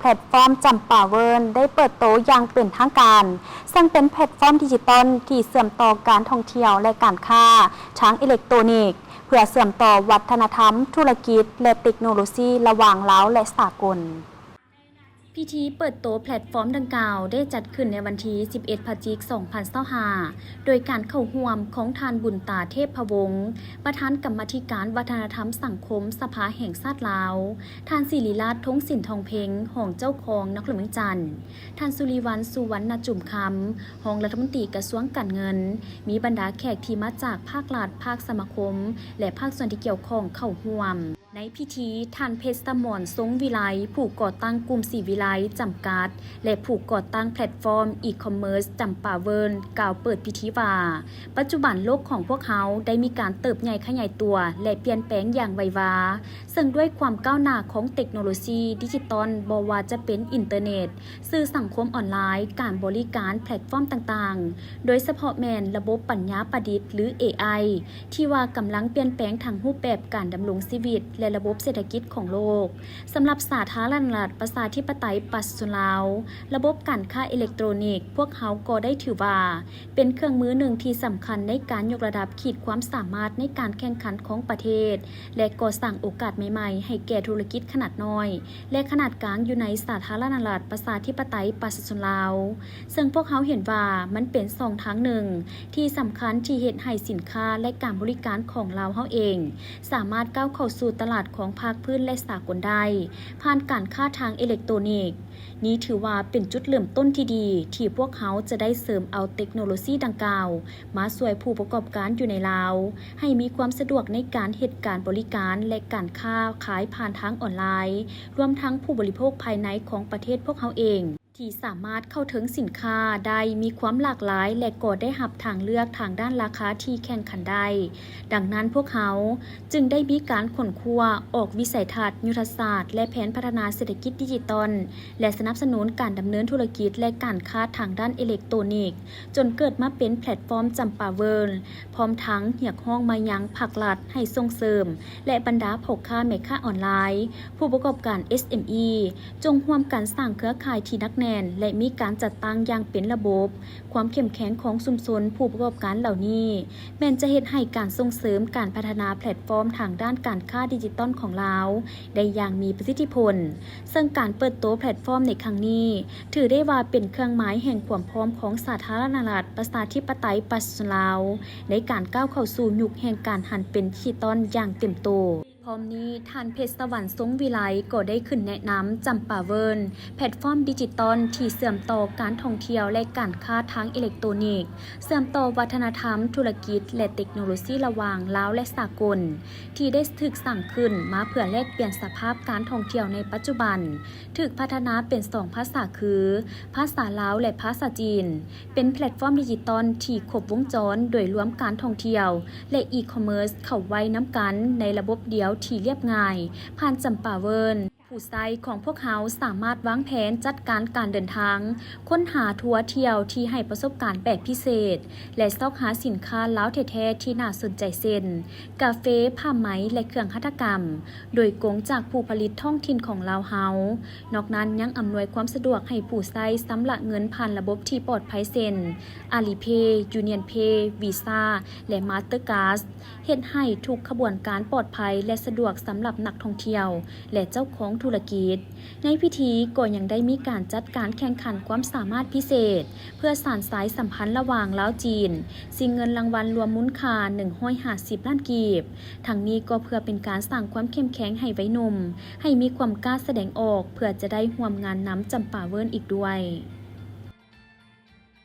ແພລດຟອມຈຳປາເວີນໄດ້ເປີດໂຕຢ່າງເປັນທາງການ, ເຊິ່ງເປັນແພລດຟອມດິຈິຕອນທີ່ເຊື່ອມຕໍ່ການທ່ອງທ່ຽວ ແລະ ການຄ້າທາງເອເລັກໂຕນິກ, ເພື່ອເຊື່ອມຕໍ່ວັດທະນະທຳ, ທຸລະກິດ ແລະ ເຕັກໂນໂລຊີລະຫວ່າງລາວ ແລະ ສາກົນ. ພິທີເປີດໂຕແພລດຟອມດັ່ງກ່າວໄດ້ຈັດຂຶ້ນໃນວັນທີສິບເອັດ ພະຈິກ ສອງພັນຊາວຫ້າ ໂດຍການເຂົ້າຮ່ວມຂອງທ່ານ ບຸນຕາ ເທບພະວົງ ປະທານກຳມາທິການວັດທະນະທຳສັງຄົມສະພາແຫ່ງຊາດລາວ, ທ່ານ ສິລິລາດ ທົງສິນທອງເພັງ ຮອງເຈົ້າຄອງນະຄອນຫຼວງວຽງຈັນ, ທ່ານ ສຸລິວັນ ສຸວັນນະຈຸມຄຳ ຮອງລັດຖະມົນຕີກະຊວງການເງິນ, ມີບັນດາແຂກທີ່ມາຈາກພາກລັດ, ພາກສະມາຄົມ ແລະ ພາກສ່ວນທີ່ກ່ຽວຂ້ອງເຂົ້າຮ່ວມ. ໃນພິທີ, ທ່ານ ເພັດສະໝອນ ຊົງວິໄລ ຜູ້ກໍ່ຕັ້ງກຸ່ມສີວິໄລຈຳກັດ ແລະ ຜູ້ກໍ່ຕັ້ງແພລດຟອມອີຄອມເມີສຈຳປາເວີນ ກ່າວເປີດພິທີວ່າ, ປັດຈຸບັນໂລກຂອງພວກເຮົາໄດ້ມີການເຕີບໃຫຍ່ຂະຫຍາຍຕົວ ແລະ ປ່ຽນແປງຢ່າງໄວວາ, ເຊິ່ງດ້ວຍຄວາມກ້າວໜ້າຂອງເຕັກໂນໂລຊີດິຈິຕອນ, ບໍ່ວ່າຈະເປັນອິນເຕີເນັດ, ສື່ສັງຄົມອອນລາຍ, ການບໍລິການ, ແພລດຟອມຕ່າງໆ, ໂດຍສະເພາະແມ່ນລະບົບປັນຍາປະດິດ ຫຼື ເອໄອ ທີ່ວ່າກຳລັງປ່ຽນແປງທັງຮູບແບບການດຳລົງຊີວິດ ແລະ ລະບົບເສດຖະກິດຂອງໂລກ. ສຳລັບສາທາລະນະລັດ ປະຊາທິປະໄຕ ປະຊາຊົນລາວ, ລະບົບການຄ້າເອເລັກໂຕຣນິກ, ພວກເຮົາກໍໄດ້ຖືວ່າເປັນເຄື່ອງມືໜຶ່ງທີ່ສຳຄັນໃນການຍົກລະດັບຂີດຄວາມສາມາດໃນການແຂ່ງຂັນຂອງປະເທດ ແລະ ກໍ່ສ້າງໂອກາດໃໝ່ໆໃຫ້ແກ່ທຸລະກິດຂະໜາດນ້ອຍ ແລະ ຂະໜາດກາງຢູ່ໃນສາທາລະນະລັດ ປະຊາທິປະໄຕ ປະຊາຊົນລາວ. ເຊິ່ງພວກເຮົາເຫັນວ່າມັນເປັນຊ່ອງທາງໜຶ່ງທີ່ສຳຄັນທີ່ເຮັດໃຫ້ສິນຄ້າ ແລະ ການບໍລິການຂອງລາວເຮົາເອງ ສາມາດກ້າວເຂົ້າສູ່ຕະຫຼາດຂອງພາກພື້ນ ແລະ ສາກົນໄດ້ ຜ່ານການຄ້າທາງເອເລັກໂຕຣນິກ. ນີ້ຖືວ່າເປັນຈຸດເລີ່ມຕົ້ນທີ່ດີ ທີ່ພວກເຮົາຈະໄດ້ເສີມເອົາເຕັກໂນໂລຊີດັ່ງກ່າວ ມາຊ່ວຍຜູ້ປະກອບການຢູ່ໃນລາວ ໃຫ້ມີຄວາມສະດວກໃນການເຮັດການບໍລິການ ແລະ ການຄ້າຂາຍຜ່ານທາງອອນລາຍ, ລວມທັງຜູ້ບໍລິໂພກພາຍໃນຂອງປະເທດພວກເຮົາເອງ ທີ່ສາມາດເຂົ້າເຖິງສິນຄ້າໄດ້ມີຄວາມຫຼາກຫຼາຍ ແລະ ກໍໄດ້ຮັບທາງເລືອກທາງດ້ານລາຄາທີ່ແຂ່ງຂັນໄດ້. ດັ່ງນັ້ນ, ພວກເຮົາຈຶ່ງໄດ້ມີການຄົ້ນຄວ້າອອກວິໄສທັດ, ຍຸດທະສາດ ແລະ ແຜນພັດທະນາເສດຖະກິດດິຈິຕອນ ແລະ ສະໜັບສະໜູນການດຳເນີນທຸລະກິດ ແລະ ການຄ້າທາງດ້ານເອເລັກໂຕຣນິກ ຈົນເກີດມາເປັນແພລດຟອມຈຳປາເວີນ ພ້ອມທັງຮຽກຮ້ອງມາຍັງພາກລັດໃຫ້ສົ່ງເສີມ ແລະ ບັນດາພໍ່ຄ້າແມ່ຄ້າອອນລາຍ, ຜູ້ປະກອບການ ເອສເອັມອີ ຈົ່ງຮ່ວມກັນສ້າງເຄືອຂ່າຍທີ່ໜັກແໜ້ນ ແລະ ມີການຈັດຕັ້ງຢ່າງເປັນລະບົບ. ຄວາມເຂັ້ມແຂງຂອງຊຸມຊົນຜູ້ປະກອບການເຫຼົ່ານີ້ ແມ່ນຈະເຮັດໃຫ້ການສົ່ງເສີມການພັດທະນາແພລດຟອມທາງດ້ານການຄ້າດິຈິຕອນຂອງລາວໄດ້ຢ່າງມີປະສິດທິຜົນ. ເຊິ່ງການເປີດໂຕແພລດຟອມໃນຄັ້ງນີ້ ຖືໄດ້ວ່າເປັນເຄື່ອງໝາຍແຫ່ງຄວາມພ້ອມຂອງສາທາລະນະລັດ ປະຊາທິປະໄຕ ປະຊາຊົນລາວ ໃນການກ້າວເຂົ້າສູ່ຍຸກແຫ່ງການຫັນເປັນດິຈິຕອນຢ່າງເຕັມໂຕ. ພ້ອມນີ້, ທ່ານ ເພັດສະຫວັນ ຊົງວິໄລ ກໍໄດ້ຂຶ້ນແນະນຳ ຈຳປາເວີນ ແພລດຟອມດິຈິຕອນທີ່ເຊື່ອມຕໍ່ການທ່ອງທ່ຽວ ແລະ ການຄ້າທາງເອເລັກໂຕຣນິກ, ເຊື່ອມຕໍ່ວັດທະນະທຳ, ທຸລະກິດ ແລະ ເຕັກໂນໂລຊີລະຫວ່າງລາວ ແລະ ສາກົນ ທີ່ໄດ້ຖືກສ້າງຂຶ້ນມາເພື່ອແລກປ່ຽນສະພາບການທ່ອງທ່ຽວໃນປັດຈຸບັນ, ຖືກພັດທະນາເປັນສອງພາສາຄື ພາສາລາວ ແລະ ພາສາຈີນ, ເປັນແພລດຟອມດິຈິຕອນທີ່ຄົບວົງຈອນ ໂດຍລວມການທ່ອງທ່ຽວ ແລະ ອີຄອມເມີສເຂົ້າໄວ້ນຳກັນໃນລະບົບດຽວທີ່ລຽບງ່າຍ ຜ່ານຈຳປາເວີນ. ຜູ້ໃຊ້ຂອງພວກເຮົາສາມາດວາງແຜນຈັດການການເດີນທາງ, ຄົ້ນຫາທົວທ່ຽວທີ່ໃຫ້ປະສົບການແບບພິເສດ ແລະ ຊອກຫາສິນຄ້າລາວແທ້ໆທີ່ໜ້າສົນໃຈ ເຊັ່ນ ກາເຟ, ຜ້າໄໝ ແລະ ເຄື່ອງຫັດຖະກຳ ໂດຍກົງຈາກຜູ້ຜະລິດທ້ອງຖິ່ນຂອງລາວເຮົາ. ນອກນັ້ນຍັງອຳນວຍຄວາມສະດວກໃຫ້ຜູ້ໃຊ້ຊຳລະເງິນຜ່ານລະບົບທີ່ປອດໄພ ເຊັ່ນ ອາລີເພ, ຢູນຽນເພ, ວີຊາ ແລະ ມາສເຕີກາດ, ເຮັດໃຫ້ທຸກຂະບວນການປອດໄພ ແລະ ສະດວກສຳລັບນັກທ່ອງທ່ຽວ ແລະ ເຈົ້າຂອງທຸລະກິດ. ໃນພິທີກໍຍັງໄດ້ມີການຈັດການແຂ່ງຂັນຄວາມສາມາດພິເສດ ເພື່ອສານສາຍສຳພັນລະຫວ່າງລາວ-ຈີນ, ຊິງເງິນລາງວັນລວມມູນຄ່າໜຶ່ງຮ້ອຍຫ້າສິບລ້ານກີບ. ທັງນີ້ກໍເພື່ອເປັນການສ້າງຄວາມເຂັ້ມແຂງໃຫ້ໄວໜຸ່ມ ໃຫ້ມີຄວາມກ້າສະແດງອອກ ເພື່ອຈະໄດ້ຮ່ວມງານນຳຈຳປາເວີນອີກດ້ວຍ.